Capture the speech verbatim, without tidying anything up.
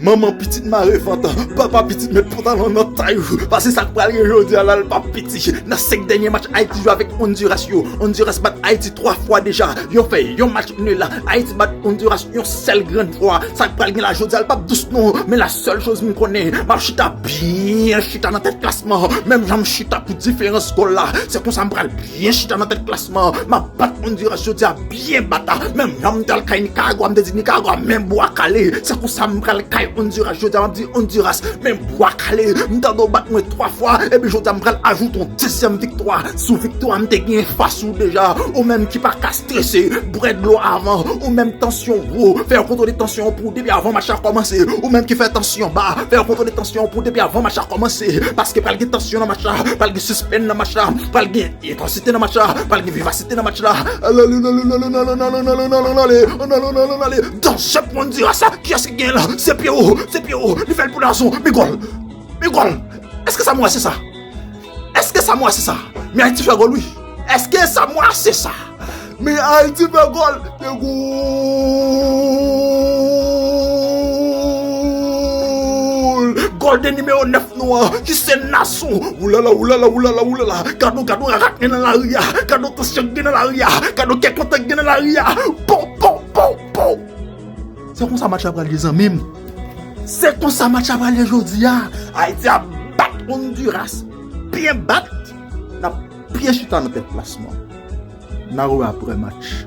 Manman pitit mare vant, papa pitit met pantalon nan tay ou. Paske sa k pral gen jodi a la, l p ap piti. Nan senk dènye match Ayiti jwe avèk Honduras yo, Honduras bat Ayiti twa fwa deja. Yo fè yon match nil. Ayiti bat Honduras yon sèl grenn fwa. Sa k pral gen la jodi a, l p ap dous non. Men la sèl choz m konnen, m ap chita byen chita nan tèt klasman. Menm jan m chita pou diferans gòl la, se konsa m pral byen chita nan tèt klasman. M ap bat Honduras jodi a, byen bat. Menm jan m t al kay Nikaragwa, m te di Nikaragwa men bwa kale. Se konsa m pral kay Honduras jodi a, m ap di Honduras men bwa kale. M tande w bat mwen twa fwa, epi jodi a m pral ajoute yon dezyèm viktwa sou viktwa m te gen fas ou deja. Ou menm ki pa ka strese, bwè dlo avan. Ou menm tansyon wo, fè yo kontwole tansyon pou depi avan match la kòmanse. Ou menm ki fè tansyon ba, fè yo kontwole tansyon pou depi avan match la kòmanse. Paske pral gen tansyon nan match la, pral gen sispenn nan match la, pral gen entansite nan match la, pral gen vivasite nan match la. Danje pou Honduras, kiyès ki gen la? Se Pierrot, se Pierrot, li fè l pou Nazon. Men gòl, men gòl. Èske sa mwen se sa? Èske sa mwen se sa? Men Ayiti fè gòl wi. Èske sa mwen se sa? Men Ayiti fè gòl. Men gòl! Gòl de nimewo nèf nou an, ki se Nazon. Oulala, oulala, oulala, oulala. Gad on, gad on rarak gen nan lari a. Gad on tansyon gen nan lari a. Gad on kè kontan gen nan lari a. Pow, pow, pow, pow. Se konsa match la pral ye zanmi m. Se konsa match la pral ye jodi a. Ayiti ap bat Honduras. Byen bat. N ap byen chita nan tèt klasman. N a wè apre match.